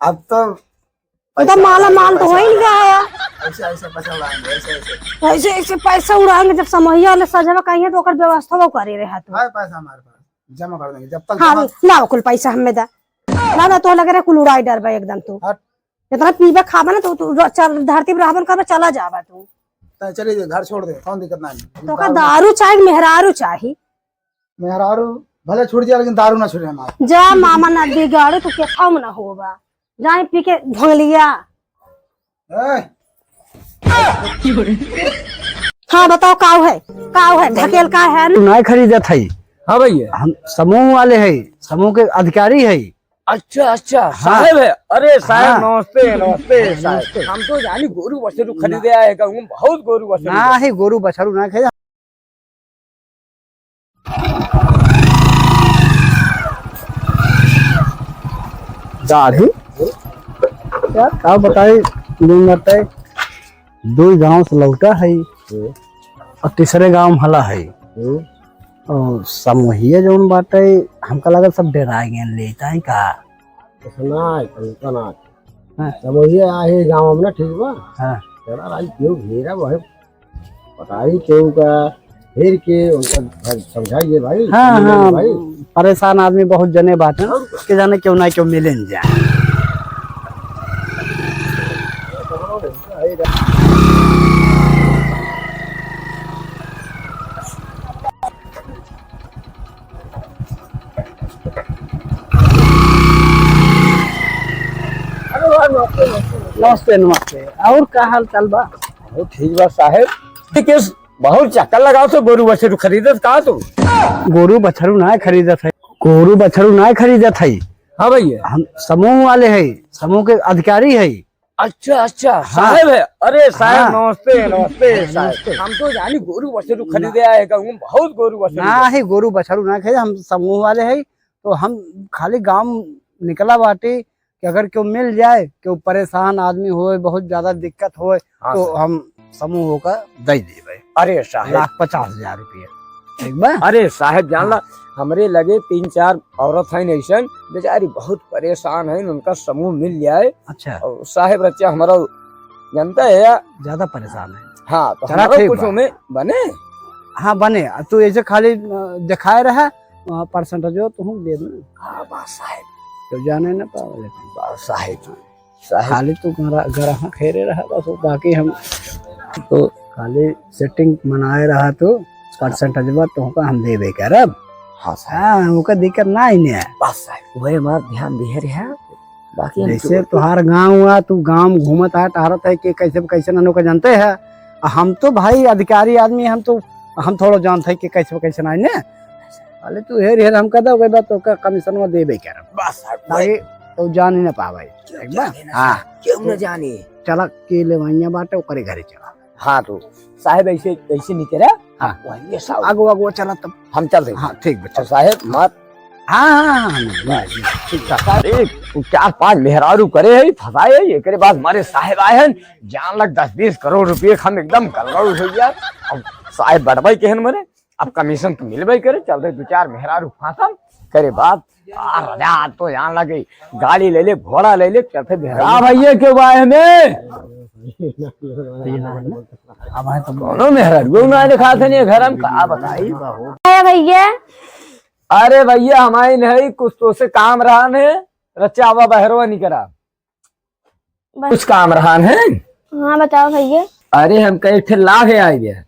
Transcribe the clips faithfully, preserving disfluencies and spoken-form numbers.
अब तो तू तो पैसा माला उड़ाएंगे, माल तो पैसा हो ही नहीं उड़ाएंगे। गया है। ऐसे, ऐसे पैसा उड़ाएंगे, ऐसे, ऐसे। ऐसे, ऐसे पैसा उड़ाएंगे, जब समहिया वाले सजवा कहिए तो ओकर व्यवस्था वो करे रहे तू। है पैसा हमारे पास, जमा कर देंगे, जब तक हाँ, जमा लाओ कुल पैसा हमें दा। ना, ना, तो लगे रहे कुल उड़ाई डरबा एकदम तू। हट। जितना पीबा खाबा ना, तो तू र-, चल, धरती पर रहबन करबा, चला जाबा तू। तो चलिए, घर छोड़ दे, कौन दिक्कत ना है। तो का दारू चाही, मेहरारू चाही? मेहरारू भले छूट जाए, लेकिन दारू ना छूटे हमारे। जा मामा ना बिगाड़ो, तू के खाओ ना होबा। जाए पी के ढोंगलिया। ए! हाँ, बताओ, काऊ है? काऊ है? ढकेल का है? तू नाय खरीदत है। हाँ भैया। हम समूह वाले है, समूह के अधिकारी है। अच्छा, अच्छा, हाँ। साहेब है। अरे साहेब, हाँ। नमस्ते, नमस्ते, हाँ, साहेब। नमस्ते। हम तो जानी गोरू बछरू खरीदे आए, कहूँ बहुत गोरू बछरू ना है। है, गोरू बछरू ना खाए। दाढ़ी? क्या, का बताई, दिन बाटे, दो गांव से लौटा है, हम्म। और तीसरे गांव में हला है। हम्म। और समूहिया जौन बाटे, हमका लगल सब डेराइ गए, लेता है का? ऐसा ना है, ऐसा ना है। हाँ। समूहिया आहे गांव में ना, ठीक बा? हाँ। तेरा राज क्यों घेरा बा? बताई क्यों का, फिर के उनका समझाइए भाई, हाँ, समझाइए हाँ, भाई। परेशान आदमी बहुत जने बाटे, और के जाने क्यों ना क्यों मिले न जाए। नमस्ते, नमस्ते। और का हाल चाल बा? बहुत ठीक बा साहेब। ठीक है, बहुत चक्कर लगाओ तो गोरू बछरू खरीदत का तू? गोरू बछरू ना खरीदत है, गोरू बछरू ना खरीदत है। हाँ भैया। हम समूह वाले है, समूह के अधिकारी है। अच्छा, अच्छा, हाँ। साहेब है। अरे साहेब, हाँ। नमस्ते, नमस्ते, हाँ, साहेब। नमस्ते। हम तो जानी गोरू बछरू खरीदे आए, कहूँ बहुत गोरू बछरू ना बा। है, गोरू बछरू ना खाए, हम समूह वाले है, तो हम खाली गांव निकला बाटे कि अगर केहू मिल जाए, केहू परेशान आदमी होए, बहुत ज्यादा दिक्कत होए, हाँ, तो सर। हम समूह होकर दे देबे। अरे साहेब। लाख पचास हजार रुपया। ठीक बा? अरे साहेब, जान ला, हाँ। हमरे लगे तीन चार औरत हैं ऐसन, बेचारी बहुत परेशान हैं, उनका समूह मिल जाए। अच्छा। और साहेब रच्चा हमारा जानता है या? ज्यादा परेशान है। हाँ, तो चला हमारा ठीक कुछ बा। में बने? हाँ, बने। आ, तू ऐसे खाली, अ, दिखाए रहा, वहाँ परसेंटेजो तो हम दे दें। हाँ, बा साहेब। तो जाने न पावे लेकिन। बा साहेब। साहेब। खाली तू ग्रा-, ग्राहक हेरे रहा बस, वो बाकी हम तो खाली सेटिंग बनाए रहा तो परसेंटेजवा तुमका हम देबे करब। हाँ साहेब। हाँ, ओकर दिक्कत ना ही नहीं है। बस साहेब, वही हमार ध्यान दिहे रहे, बाकी हम जैसे तो तोहार गाँव हुआ, तू गाँव घूमत है, टहरत है कि कैसे कैसे ननो का जानते हैं। आ हम तो भाई अधिकारी आदमी, हम तो, हम थोड़ा जानते हैं कि कैसे कैसे ना है ने। अरे तू हेर हेर हम कह दो, तो का कमीशन में देबे करब। बस साहेब, बाकी तो जान ही ना पावे। क्यों एक बार? जाने ना हाँ। साहेब, क्यों ना तो जाने? चला के ले वहिया बाटे, ओकरे घरे चला। हाँ, तो साहेब ऐसे, ऐसे नहीं करे। हाँ। वही साहब। आगो, आगो चला तब। हम चल रहे। हाँ, ठीक बा, और चल। साहेब, मत। हाँ, हाँ, हाँ, हाँ, नहीं, नहीं, नहीं, ठीक बा। अरे, तू चार पांच मेहरारू करे है, फंसाए है, एकरे बाद हमारे साहेब आए हैं, जान लग दस बीस करोड़ रुपये हम एकदम गड़बड़ हो गया। अब साहेब बड़बाई कहन मरे, अब कमीशन तो मिलबे करे, चल रहे दो चार मेहरारू फांसम, करे बात। आ, राजा, आज तो जान लगे, गाड़ी ले ले, घोड़ा ले ले, चलते बिहार। का भैया, क्यों आए हमें? अब है तो कौनो मेहरारू ना दिखा थे नहीं घर हम, का बताई? अरे भैया। अरे भैया, हमारे नहीं, कुछ तो से काम रहा ने, रच्चा आवा बहरवा नहीं करा। बस। कुछ काम रहा है? हाँ, बताओ भैया। अरे, हमका एक ठे लाभ है आए गया।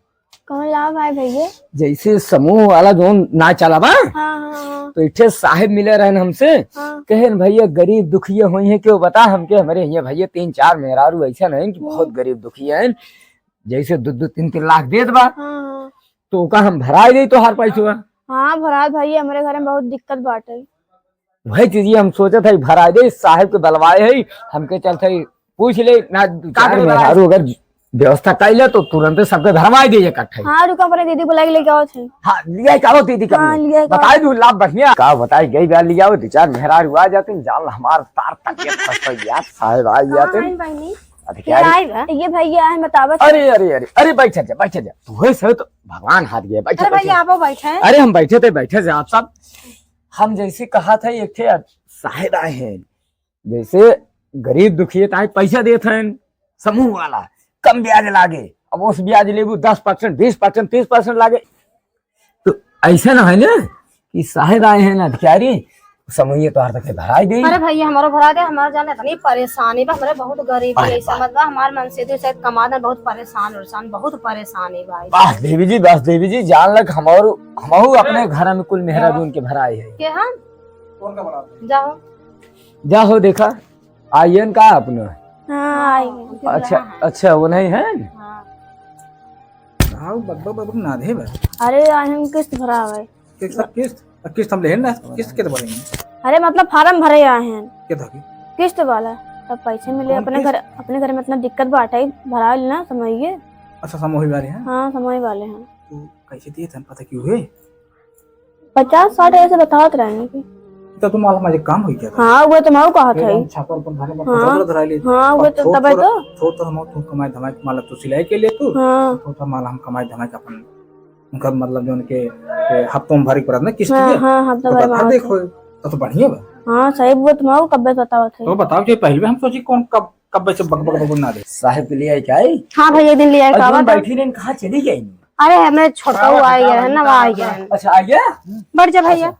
कौन लाभ आए भैया? जैसे समूह वाला जोन ना चला बा, हाँ, हाँ, हाँ। तो एक ठे साहेब मिले रहन हमसे, हाँ। कहेन, "भैया, गरीब दुखिया होई हैं, क्यों बता हमके, हमरे हियाँ भैया तीन चार मेहरारू ऐसा नहीं कि हम्म। बहुत गरीब दुखिया हैं, जैसे दो दो तीन तीन लाख देत बा, हाँ, हाँ। तो ओका हम भराई दे तोहार पैसवा।" हाँ, भराई भैया, हमरे घर में बहुत दिक्कत बाटे। वही चीज हम सोचत है, भराई दे, साहेब के बलवाए है, हमके चलते पूछ ले ना, दो का चार बोल रहा है? मेहरारू अगर व्यवस्था कर ले तो तुरंत सबके भरवाई दे इकट्ठे। हाँ, रुका, अपने दीदी बुलाई लेके आओ थे। हाँ, लिया के आओ दीदी का हाँ, बोल। लिया के आओ। बताई दू लाभ बढ़िया। का बताई, गई बार लिया आओ, दो चार मेहरारू आ जाते हैं, जाल हमार तार तक के फंस गई यार, साहेब आ हाँ, जाते हैं। हाँ, बहनी। अधिकारी। ये आई बा। ये भैया है, बतावत अरे, है। अरे, अरे, अरे, बैठ जा, बैठ जा। तू है सर तो भगवान हाथ गए, बैठ जा, अरे बैठ भैया, जा। आप बैठे हैं। अरे, हम बैठे थे, बैठे थे आप सब। हम जैसे कहा था, एक ठे साहेब आए हैं, जैसे गरीब दुखिया ताई पैसा देत हैं समूह वाला, कम ब्याज लागे। अब उस ब्याज लेबू दस percent, बीस percent, तीस percent लागे। तो ऐसा ना है ना कि साहेब आए हैं ना अधिकारी, समूह ये तोहार तक भराई दे। अरे भैया, हमारो भरा दे, हमार जान इतनी परेशानी बा, हमरे बहुत गरीबी अरे है, बाप। समझ बा, हमार मन से तो शायद कमा दे, बहुत परेशान उरेशान, बहुत परेशानी बा। बस देवी जी, बस देवी जी, जान लग हमारो, हमहू अपने घर में कुल मेहरा दून के भराई है। के हम? कौन का बड़ा? जाओ। जाओ देखा, आइयन का अपना? हाँ, आई। अच्छा, अच्छा, वो नहीं है? हाँ। आओ, बकबक, बकबक ना दे बस। अरे, आज हम किस्त भरा है। एक सब किस्त, अब किस्त हम लेहन ना, किस्त के तो भरेंगे। अरे, मतलब, फार्म भरे आए हैं। के था की? किस्त वाला। तब पैसे मिले, कौन अपने किस्त? घर, अपने घर में इतना दिक्कत बाटे, भरा लेना, समूह ये। अच्छा, समूह वाले हैं? हाँ, समूह वाले हैं। तो कैसे दिए थे, पता क्यों हुए? पचास साठ ऐसे बतावत रहनी की। तो तुम वाला मुझे काम हो गया था। हाँ, वो तो मैं कहत फिर है। हम छापर अपन भरे में हाँ। पचास धरा ले। हाँ, वो और तो थोड़, तबे थोड़, तो। थोड़, थोड़ हम तू कमाई धमाई के माला तू सिलाई के लिए तू। हाँ। थोड़, थोड़ माला हम कमाई धमाई के अपन उनका मतलब जो उनके, ए, हफ्तों में भरे के पड़त ना किस्त हाँ, के। हाँ, हफ्ता तो भर बता में देखो, तो, तो बढ़िया बा। हाँ, सही वो तो मैं कब्बे बतावत है। तो बताओ कि पहले हम सोची कौन कब, कब्बे से बक, बक, बक ना दे। साहब के लिए आई क्या आई? हाँ भाई, एक दिन ले आए और का जोन बात है? बैठी रही, कहाँ चली गई? अरे, हमें छोटका हाँ, हुआ आई हाँ, है ना, हाँ, वहाँ आई हाँ। है। अच्छा, आ गया? बैठ जा भैया। अच्छा,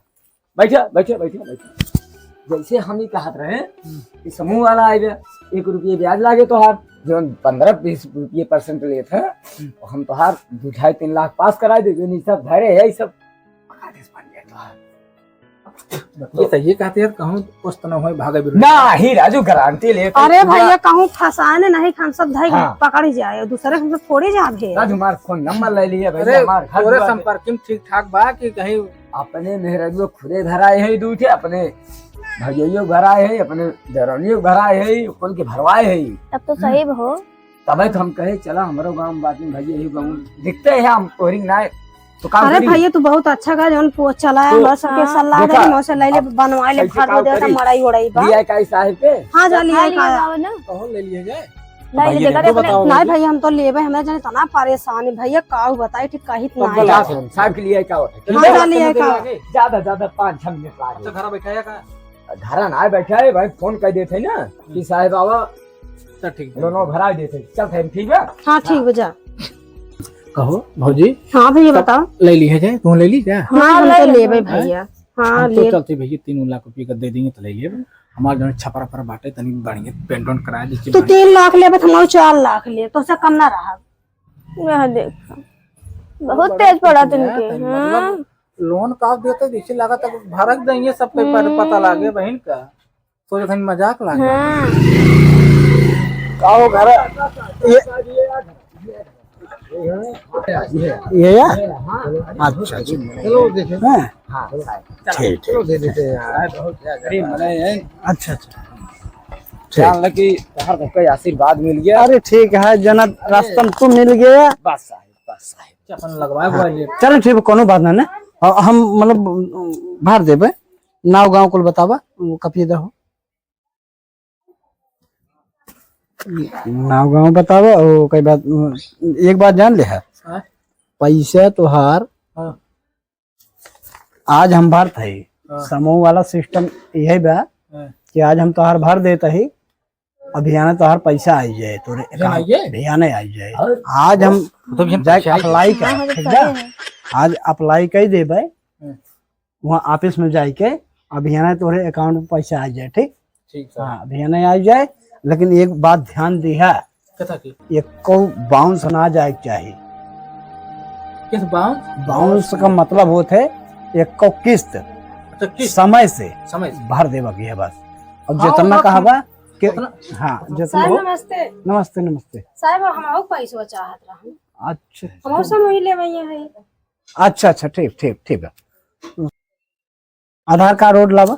बैठा, बैठा, बैठा, बैठा। जैसे हम ही कहत रहे हम्म। कि समूह वाला आए बे, एक रुपये ब्याज लागे तोहार, जो पन्द्रह बीस रुपये percent लेत है, हम्म। हम तोहार दो ढाई तीन लाख पास करा दे, जो नहीं सब धरे है, ये सब आदेश बन गया तोहार। ये सही कहते यार, कहूँ कुछ तो ना होए, भागे बिल्कुल। ना ही राजू, गारंटी लेके अरे पूरा भैया, कहूँ फंसाने नहीं, हम सब धई हाँ। पकड़ जाए, दूसरे हम सब थोड़ी जाबे। राजू, हमार फोन नंबर ले लिया भैया, अरे, हमार घर तोरे दुआर संपर्क में ठीक ठाक बा कि कहीं अपने मेहररुआ खुदे धराए है, दू ठे अपने भैयइयो धराए है, अपने देवरानियो धराए है, कुल के भरवाए है। तब तो सही हो। तबे तो हम कहे, चला हमरो गाँव में बात नहीं भैया, यही गाँव में दिखते हैं हम, तोहरी ना तो काम अरे करी। भैया, तू बहुत अच्छा कहा, जौन पो-, चला है, तो हमरा सबके हाँ। सलाह देखा, दे, मौसे ले ले, अब बनवा ले, ऐसे फाड़ काम दे, करी। मड़ाई उड़ाई बा। लिया का साहब के? हाँ, जा लिया का। कहो ले लिए जाए। लाई भैया, देखा देखो, अपने बताओ नहीं भैया। भैया, हम तो लेबे, हमरा जाने इतना परेशानी भैया, काऊ बताई, ठीक कहित तो ना बोला है। सुन, साहब के लिए का होता है? हाँ, जा लिया का। ज्यादा, ज्यादा पाँच छह मिनट लागे। अच्छा, घर बैठा है का? घर ना बैठा है भाई, फोन कर देते हैं ना कि साहब आवा, चल ठीक है। दोनों भरा देते हैं। चल, ठीक है? हाँ, ठीक बा, जा। कहो, भौजी। हाँ भैया, तब बताओ। ले ली है जे? तू ले ली क्या? हाँ, हाँ, हम ले तो ली। लेबे भैया। हाँ, हम तो लेब। चलते भैया, तीन लाख रुपये का दे देंगे तो ले लेब। हमार जौन छपरा पर बाटे, तनी बढ़िया पेंट वेंट करा दीजिए। तू तीन लाख लेबे तो हम चार लाख लेब, तो से कम ना रहा। वह देख, बहुत तेज पड़ा तुमके, तनी हाँ। मतलब लोन का देते, जैसे लगा तक भरक देंगे सब पे पर हम्म। पता लागे बहन का। सोचत हन मजाक लागे। हाँ। का हो घर? ये, ये या? अच्छा, अच्छा। चलो देखे। हाँ? हाँ, ठीक, चलो ठीक। दे देते हैं यार। अरे, मने ये अच्छा, अच्छा। ठीक। जान ले कि तोहर सबके आशीर्वाद मिल गया। अरे, ठीक है, जना रास्ता में तू मिल गया। बस साहब, बस साहब। अपन लगवाए हुआ ये। चलो, ठीक है, कोनो बात ना, ना। हम, मतलब, भर देबे। नाव गाँव कुल बतावा, कपिए दहो। नाव गाँव बतावा, ओ, कई बात, एक बात जान ले है। हाँ। पैसा तोहार हाँ। आज हम भरत है। हाँ। समूह वाला system यही बा हाँ। कि आज हम तोहार भर देत ही, अभियान तोहार पैसा आई जाए, तोरे अभियान account, आइए? अभियान आई जाए। हाँ। आज हम तो अभियान जाए पैसा आई apply जाए। कर, हाँ, ठीक बा? पहले है। आज apply कर देबे। हाँ। वहाँ office में जाइके अभियाने तोहरे account में पैसा आ जाए, ठीक? ठीक सर। हाँ, अभियाने आ जाए, लेकिन एक बात ध्यान दिहा, कथा की? एको bounce ना जाए के चाही। किस bounce? Bounce का मतलब होत है एको किस्त अच्छा, किस्त। समय से समय से। भर देवा के है बस। अब हाँ, जितना वो कहा बा कि उतना हाँ, जितना साहब, हो। नमस्ते। नमस्ते, नमस्ते। साहब, हम आओ पैसवा चाहत रहन। अच्छा। हम समूह लेवे है। अच्छा, अच्छा, ठीक, ठीक, ठीक बा। आधार कार्ड ओड लावा।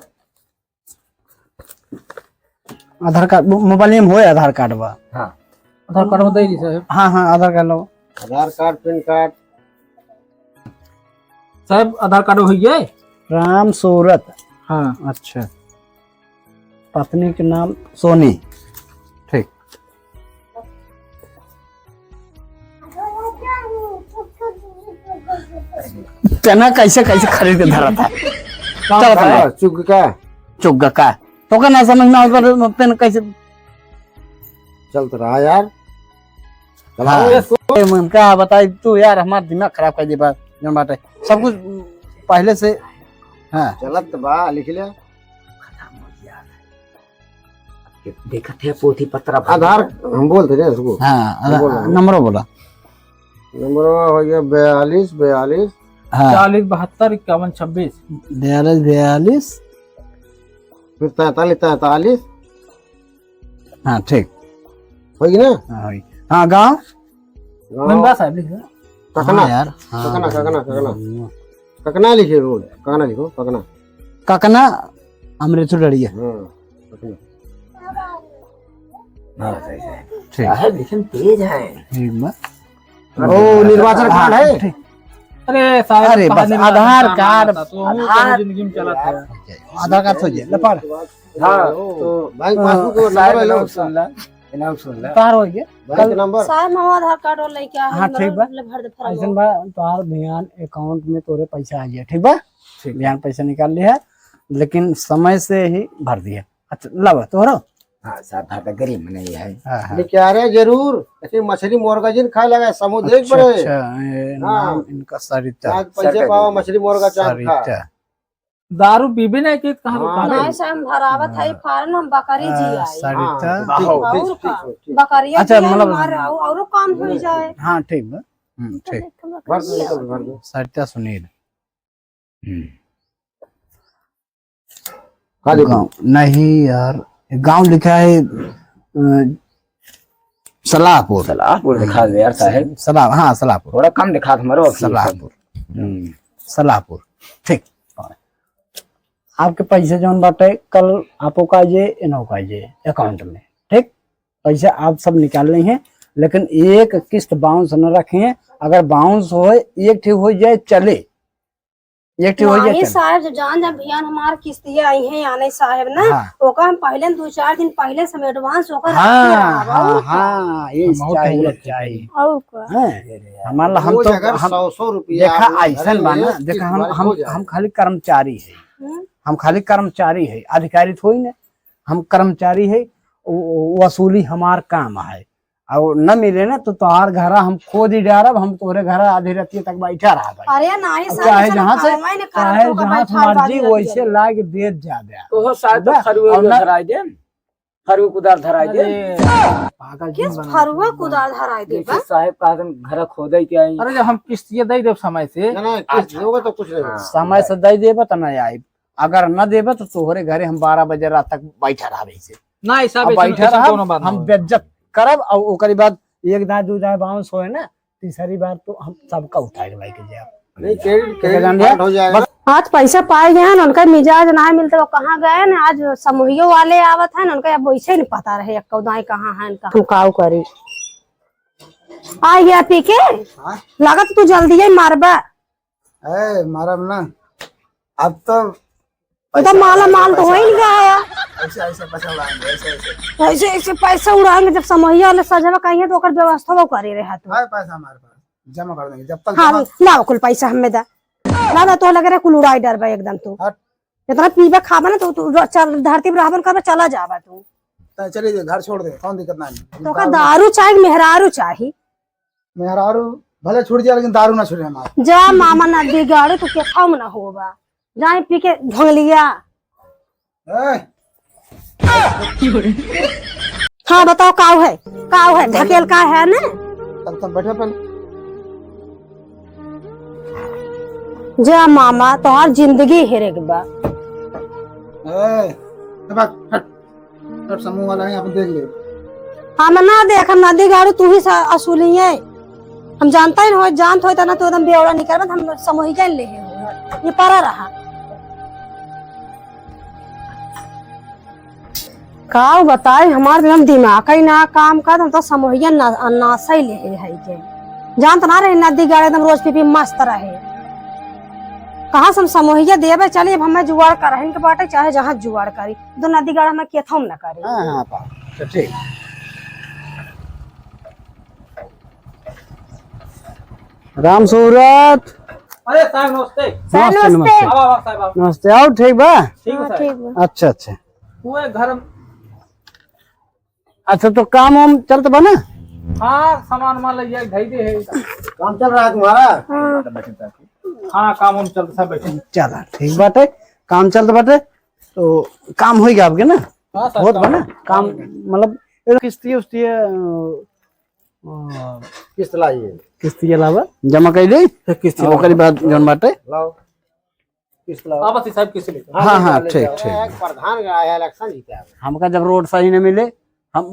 आधार कार्ड, मो-, मोबाइल में होए आधार कार्ड बा। हाँ। आधार कार्ड बताइए साहब। हाँ, हाँ, आधार कार्ड लावा। आधार कार्ड, पैन कार्ड। साहब, आधार कार्ड हो गया? राम सूरत। हाँ। अच्छा। पत्नी के नाम सोनी। ठीक। तेना कैसे, कैसे खरीद के धरा था? चला था। चुग्गा। चुग्गा का? तो का ना समझ में आवत बा, तेना कैसे चलत रहा यार। चलाओ। हाँ। ए, उनका बताई तू यार, हमार दिमाग खराब कर देबा, जौन बाटे। सब कुछ पहले से, हाँ। चलत बा, लिख ले। देखत है पोथी पत्र भर आधार, गया। हम बोलते रहे उसको। हाँ, हम बोल रहे हैं। नंबर बोला। नंबर हो गया बयालीस, बयालीस। हाँ। चालीस बहत्तर इक्यावन छब्बीस। बयालीस, बयालीस। फिर तैंतालीस, तैंतालीस। हाँ, ठीक। होई ना? हाँ, होई। हाँ, गाँव? गाँव? मेम्बर साहब लिख दो। ककना। हाँ यार, हाँ, ककना, हाँ, ककना, ककना। हाँ। ककना लिखे रोड, ककना लिखो, ककना। ककना, अमृतसर डड़िया। हाँ, ककना। हाँ, सही, सही। ठीक। साहब, लेकिन तेज है। ठीक बा। ओ, निर्वाचन कार्ड है? ठीक। अरे साहब, अरे कहाँ बस निर्वाचन आधार कार्ड कार्ड। आता? तो हम आधार। तो जिंदगी में चला था। आधार कार्ड हो जाए, ले पढ़। हाँ, तो बैंक पासबुक को नंबर साहब, ले लो। इनाम सुन ला, इनाम सुन ला। तोहार हो गया। बैंक कल नंबर। साहब, हम आधार कार्ड और लेके आए हाँ, हैं, ठीक बा। ले भर दे फॉर्म। ऐसन बा, तोहार बिहान अकाउंट में तोरे पैसा आ जाए, ठीक बा? ठीक। बिहान पैसा निकाल लिहा, लेकिन समय से ही भर दिया। अच्छा, लावा, तोहरो? हाँ, साहब, भर दे, गरीब मनई है। हाँ, हाँ। लेके आ रहे जरूर, लेकिन मछली मुर्गा जिन खाए लगा, समुद्र देख अच्छा, बड़े। अच्छा, ए, हाँ। नाम इनका सरिता। आज पैसे सरिता पावा, जी। मछली मुर्गा चाप खा। सरिता। दारू पीबे नहीं की, कहाँ हाँ। रुका नहीं, नहीं? साहब, हम भरावत है हाँ। फॉर्म, हम बकरी आ, जी आई। सरिता। हाँ, ठीक, और ठीक, का? ठीक, ठीक। बकरिया अच्छा, जी आई, मतलब हमार और, औरो काम हो जाए। हाँ, ठीक बा। हम्म, ठीक। भर दो, निकल, भर दो। सरिता सुनील। हम्म। का लिखा? गाँव, नहीं यार, गाँव लिखा है, अ, सलाहपुर। सलाहपुर लिखा दे यार साहेब। सलाह, हाँ, सलाहपुर। थोड़ा कम लिखा था, मरो वकील साहब। सलाहपुर। हम्म। सलाहपुर, ठीक। आपके पैसे जौन बाटे, कल आपो का जे, इन्हों का जे, अकाउंट में, ठीक? पैसे आप सब निकाल लें हैं, लेकिन एक किस्त बाउंस न रखें। अगर बाउंस होए, एक ठे हो जाए, चले। एक ठे हो जाए, नहीं चले। साहब, जब जान जब बिहान हमार किस्तिया आई है, आने साहब ना, हाँ। ओका हम पहले दो चार दिन पहले से हम एडवांस ओकर हाँ, रखे रहब, हाँ, और का? हाँ, ये हम बहुत चाहिए, जरूरत है। चाहिए। और का? हैं? हमारा हम रोज तो, अगर हम सौ सौ रुपया देखा, आप लोग ऐसन घरे बा ना, में देखा, किस्त हम, भर हम, हो जाए। हम खाली कर्मचारी है। हम्म। हम खाली कर्मचारी है, अधिकारी थोड़ी ना। हम कर्मचारी है, उ-, उ-, वसूली हमार काम है। और न मिले ना तो तोहार घरा हम खोद ही डारब, हम तोहरे घरा आधी रात तक बैठा रहा भाई। अरे नहीं अब सर, चाहे ऐसा जहाँ से, काम है ना, चाहे काम तो जहाँ से बैठा मर्जी, बाकी वैसे रखिए। लाग देत जा दे। ओहो साहब तो बस, फरुआ और उरुआ ना धराई दे, फरुआ कुदाल धराई दे। अरे, पागल किस जिन बना फरुआ के कुदाल धराई दे जैसे बा? साहब कहा तुम घर खोदे के आई। अरे जब हम किस्तिया दे देब समय से। ना, ना, किस्त होगा तो कुछ नहीं होगा। समय से दे देबा तो ना आई, अगर न देबा तो तोहरे घरे हम बारह बजे रात तक बैठा रहब ऐसे। ना, ऐसा अब वैसन, बैठा वैसन रहब, कोनो बात ना हम होई। बेइज्जत करब और ओकरी बाद एक दाँय दू दाँय बाउंस होए ना, तीसरी बार तो हम सबका उठा के लेके जाब। नहीं, क्रेडिट, ठीक है, क्रेडिट जान लिया? कार्ड हो जाएगा। बस। आज पैसा पाए गए हैं, उनका मिजाज ना मिलते, वो कहाँ गए हैं? आज समूहियो वाले आवत हैं, उनका अब वैसे नहीं पता रहे, एक्को दाँय कहाँ है, उनका हम काऊ करी। आ गया पी के? हाँ? लागत तू जल्दी ही मारबा। ए, मारब ना। अब तो एकदम पैसा माला माल तो पैसा हो ही नहीं गया है। ऐसे, ऐसे पैसा उड़ाएंगे, ऐसे, ऐसे। ऐसे, ऐसे पैसा उड़ाएंगे, जब समूहिया वाले सजवा कहिए तो ओकर व्यवस्था वो करे रहे तू। है पैसा हमारे पास, जमा कर देंगे, जब तक हाँ, जमा लाओ कुल पैसा हमें दा। ना, ना, तो लगे रहे कुल उड़ाई डरबा एकदम तू। हट। इतना पीबा खाबा ना तो तू र-, चल, धरती पर रहबन करबा, चला जाबा तू। तै चले जा, घर छोड़ दे, कौन दिक्कत ना है। तो का दारू चाही, मेहरारू चाही? मेहरारू भले छूट जाए, लेकिन दारू ना छूटे हमार। जा मामा, ना बिगाड़ो तो के खाऊ ना होबा। जाए पी के ढोंगलिया। ए! हाँ, बताओ, काऊ है? काऊ है? ढकेल का है ना? तब तब बैठो पहले। जा मामा, तोहार जिंदगी हेरे के बा। ए, ए, भाग, हट। सब समूह वाला है, अपन देख ले। हम ना देख, हम नदी गाड़ू, तू ही सा-, असूली है। हम जानता ही ना हो, जानत होई त ना तू एकदम बेवड़ा निकलबा, हम समूह ही जान ले हैं। ये पारा रहा। का बताई, हमार एकदम दिमाग ही ना काम करत, हम तो समूहिया ना, नासा ही ले है के। जानत ना रहे, नदी गाड़े एकदम रोज पी पी मस्त रहे। कहाँ से हम समूहिया देबे, चली अब हमें जुगाड़ करहिन के बाटे, चाहे जहाँ जुगाड़ करी। तो नदी गाड़ हमें केथम न करे। हाँ, हाँ, बाप। तो ठीक। राम सूरत। अरे साहब, नमस्ते। साहब, नमस्ते, नमस्ते। नमस्ते। आवा, आवा, साहब, आवा। नमस्ते, आओ, ठीक बा? ठीक बा, हाँ, साहब। ठीक बा। अच्छा, अच्छा। वो एक घर में अच्छा, तो काम वाम चलत बा ना? हाँ, सामान वामान ले जाके धई दे है। काम चल रहा है तुम्हारा? हाँ। हाँ, काम वाम चलत, सब बैठे। चला, ठीक बाटे, काम चलत बाटे, तो काम होई गया आपके ना? हाँ सर, होत बा ना? काम, मतलब, किस्ती उस्ती, अ, अ, किस्त लाइए। किस्ती के अलावा जमा कर दे, किस्ती हाँ, ओकरी बाद जौन बाटे। लाओ। किस्त लाओ। हाँ, बस साहब, किस्त लेके। हाँ, हाँ, ठीक, ठीक। एक प्रधान आया, इलेक्शन जीते आवे। हमका जब रोड सही न मिले, हम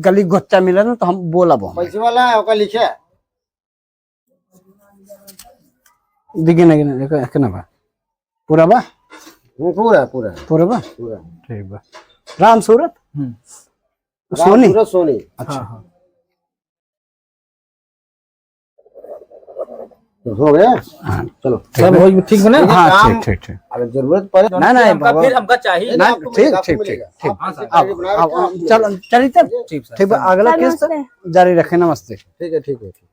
गली गोच्चा मिले ना, तो हम बोलब हम। पैसे वाला है, ओका लिखे। दिखे ना, दिखे ना, एक, एक ना बा। पूरा बा? हम्म, पूरा, पूरा। पूरा बा? पूरा। ठीक बा। राम सूरत? हम्म। राम सोनी? सूरत सोनी। अच्छा। हाँ, हाँ। तो हो गया? हाँ। चलो। ठीक सब बा। हो, ठीक बा ना? हाँ, काम ठीक, ठीक, ठीक। अगर जरूरत पड़े ना, ना, हमका बाबा। फिर हमका चाहिए। ना, आपको ठीक, मिलेगा, ठीक, आपको ठीक, मिलेगा। ठीक। आप हमसे अब, पहले बनाए अब, रखे अब, हैं। चल, चलिए तब। ठीक, सर। ठीक बा, अगला सर, किस्त नमस्ते। जारी रखें, नमस्ते। ठीक है, ठीक है, ठीक।